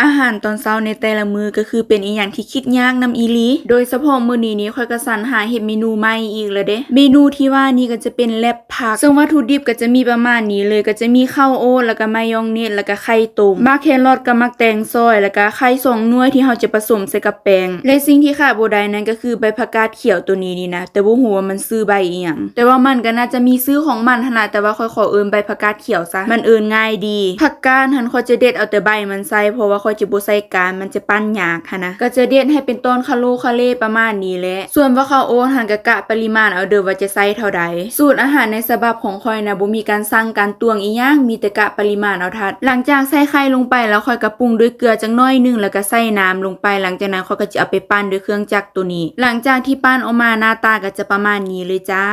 ອາຫານຕອນເຊົ້າໃນແຕ່ລະມື້ກໍຄືເປັນອີ່ຫຍັງທີ່ຄິດຍາກນຳອີ່ຫຼີ. ໂດຍສະເພາະມື້ນີ້ນີ້ ຂ້ອຍກໍສັນຫາເຮັດເມນູໃໝ່ອີກແລ້ວເດ້. ເມນູທີ່ວ່ານີ້ກໍຈະເປັນແລັບຜັກ, ເຊິ່ງວັດຖຸດິບກໍຈະມີປະມານນີ້ເລີຍ, ກໍຈະມີເຂົ້າໂອດ ແລ້ວກໍມາຍອງເນດ ແລ້ວກໍໄຂ່ຕົ້ມ, ໝາກແຄຣອດກັບໝາກແຕງຊອຍ ແລ້ວກໍໄຂ່ສອງໜ່ວຍທີ່ເຮົາຈະປະສົມໃສ່ກັບແປ້ງ ແລະ ສິ່ງທີ່ຂາດບໍ່ໄດ້ນັ້ນກໍຄືໃບຜັກກາດຂຽວໂຕນີ້ນີ້ນະ, ແຕ່ບໍ່ຮູ້ວ່າມັນຊື່ໃບອີ່ຫຍັງ. ແຕ່ວ່າມັນກໍໜ້າຈະມີຊື່ຂອງມັນຫັ້ນລະ, ແຕ່ວ່າຂ້ອຍຂໍເອີ້ນໃບຜັກກາດຂຽວຊະ, ມັນເອີ້ນງ່າຍດີ. ຜັກກາດຫັ້ນຂ້ອຍຈະເດັດເອົາແຕ່ໃບມັນໃສ່, ເພາະວ່າຂ້ອຍຈະບໍ່ໃສ່ກ້ານ, ມັນຈະປັ້ນຍາກຫັ້ນນະ. ກໍຈະເດັດໃຫ້ເປັນຕອນຄະໂຫຼຄະເລປະມານນີ້ແຫຼະ. ສ່ວນວ່າເຂົ້າໂອດຫັ້ນກໍກະປະລິມານເອົາເດີ້ວ່າຈະໃສ່ເທົ່າໃດ. ສູດອາຫານໃນສະບັບຂອງຂ້ອຍນະ ບໍ່ມີການຊັ່ງການຕວງອີ່ຫຍັງ, ມີແຕ່ກະປະລິມານເອົາທັດ. ຫຼັງຈາກໃສ່ໄຂ່ລົງໄປແລ້ວ, ຂ້ອຍກໍປຸງດ້ວຍເກືອຈັກໜ້ອຍໜຶ່ງ ແລ້ວກໍໃສ່ນ້ຳລົງໄປ. ຫຼັງຈາກນັ້ນ ຂ້ອຍກໍຈະເອົາໄປປັ່ນດ້ວຍເຄື່ອງຈັກໂຕນີ້. ຫຼັງຈາກທີ່ປັ່ນອອກມາ, ໜ້າຕາກໍຈະປະມານນີ້ເລີຍຈ້າ.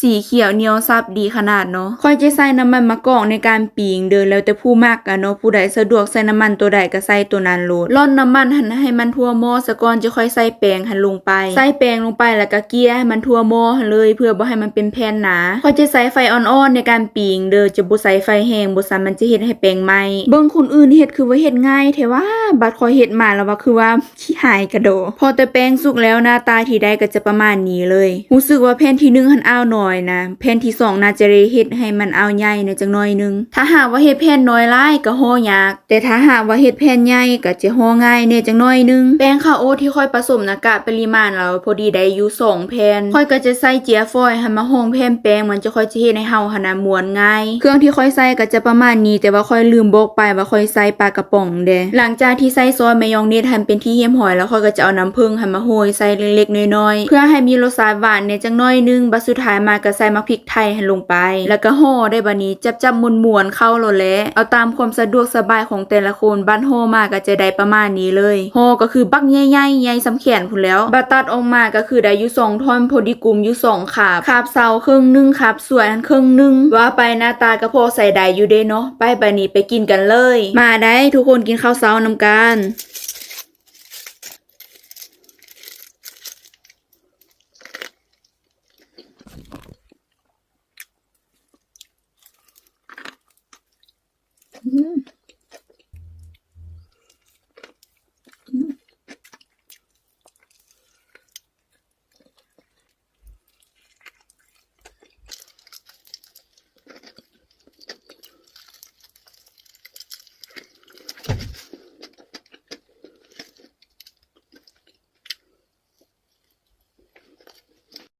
ສີຂຽວໜຽວສັບດີຂະໜາດເນາະ. ຂ້ອຍຈະໃສ່ນ້ຳມັນມະກອກໃນການປີ້ງເດີ້, ແລ້ວແຕ່ຜູ້ມັກອະເນາະ, ຜູ້ໃດສະດວກໃສ່ນ້ຳມັນໂຕໃດກໍໃສ່ໂຕນັ້ນໂລດ. ຮ່ອນນ້ຳມັນຫັ້ນໃຫ້ມັນທົ່ວໝໍ້ສາກ່ອນ, ຈະຄ່ອຍໃສ່ແປ້ງຫັ້ນລົງໄປ. ໃສ່ແປ້ງລົງໄປ ແລ້ວກໍເກ່ຍໃຫ້ມັນທົ່ວໝໍ້ຫັ້ນເລີຍ, ເພື່ອບໍ່ໃຫ້ມັນເປັນແຜ່ນໜາ. ຂ້ອຍຈະໃສ່ໄຟອ່ອນໆໃນການປີ້ງເດີ້, ຈະບໍ່ໃສ່ໄຟແຮງ, ບໍ່ຊັ້ນມັນຈະເຮັດໃຫ້ແປ້ງໄໝ້. ເບິ່ງຄົນອື່ນເຮັດຄືວ່າເຮັດງ່າຍແທ້ຫວາ, ບັດຂ້ອຍເຮັດມາແລ້ວວ່າຄືວ່າ ຂີ້ຫາຍກະດໍ. ພໍແຕ່ແປ້ງສຸກແລ້ວ, ໜ້າຕາທີ່ໄດ້ກໍຈະປະມານນີ້ເລີຍ. ຮູ້ສຶກວ່າແຜ່ນທີໜຶ່ງຫັ້ນອ້າວໜ້ອຍນະ, ແຜ່ນທີສອງໜ້າຈະໄດ້ເຮັດໃຫ້ມັນອ້າວໃຫຍ່ແດ່ຈັກໜ້ອຍໜຶ່ງ. ຖ້າຫາກວ່າເຮັດແຜ່ນນ້ອຍຫຼາຍກໍຫໍ່ຍາກ, ແຕ່ຖ້າຫາກວ່າເຮັດແຜ່ນໃຫຍ່ກໍຈະຫໍ່ງ່າຍແດ່ຈັກໜ້ອຍໜຶ່ງ. ແປ້ງເຂົ້າໂອດທີ່ຂ້ອຍປະສົມນະ ກະປະລິມານແລ້ວພໍດີໄດ້ຢູ່ສອງແຜ່ນ. ຂ້ອຍກໍຈະໃສ່ເຈ້ຍຟອຍຫັ້ນມາຮອງແຜ່ນແປ້ງ, ມັນຈະຄ່ອຍຈະເຮັດໃຫ້ເຮົາຫັ້ນນະມ້ວນງ່າຍ. ເຄື່ອງທີ່ຂ້ອຍໃສ່ກໍຈະປະມານນີ້, ແຕ່ວ່າຂ້ອຍລືມບອກໄປວ່າຂ້ອຍໃສ່ປາກະ ປ໋ອງເດ້. ຫຼັງຈາກທີ່ໃສ່ຊອສມາຍອງເນດຫັ້ນເປັນທີ່ຮຽບຮ້ອຍແລ້ວ, ຂ້ອຍກໍຈະເອົານ້ຳເຜິ້ງຫັ້ນມາໂຮຍໃສ່ເລັກໆນ້ອຍໆ ເພື່ອໃຫ້ມີລົດຊາດຫວານແດ່ຈັກໜ້ອຍໜຶ່ງ. ບັດສຸດທ້າຍມາກໍໃສ່ໝາກພິກໄທຫັ້ນລົງໄປ ແລ້ວກໍຫໍ່ໄດ້. ບາດນີ້ຈັບໆມ້ວນໆເຂົ້າໂລດແຫຼະ, ເອົາຕາມຄວາມສະດວກສະບາຍຂອງແຕ່ລະຄົນ. ບັດຫໍ່ມາກໍຈະໄດ້ປະມານນີ້ເລີຍ, ຫໍ່ກໍຄືບັກໃຫຍ່ໆ ໃຫຍ່ສ່ຳແຂນພຸ້ນແລ້ວ. ບັດຕັດອອກມາກໍຄືໄດ້ຢູ່ສອງທ່ອນ, ພໍດີກຸມຢູ່ສອງຄາບ, ຄາບເຊົາເຄິ່ງໜຶ່ງ, ຄາບສວຍຫັ້ນເຄິ່ງໜຶ່ງ. ວ່າໄປໜ້າຕາກໍພໍໃຊ້ໄດ້ຢູ່ເດ້ເນາະ. ໄປ ບາດນີ້ໄປກິນກັນເລີຍ. ມາໄດ໋ທຸກຄົນ ກິນເຂົ້າເຊົ້ານຳກັນ. ອືມ.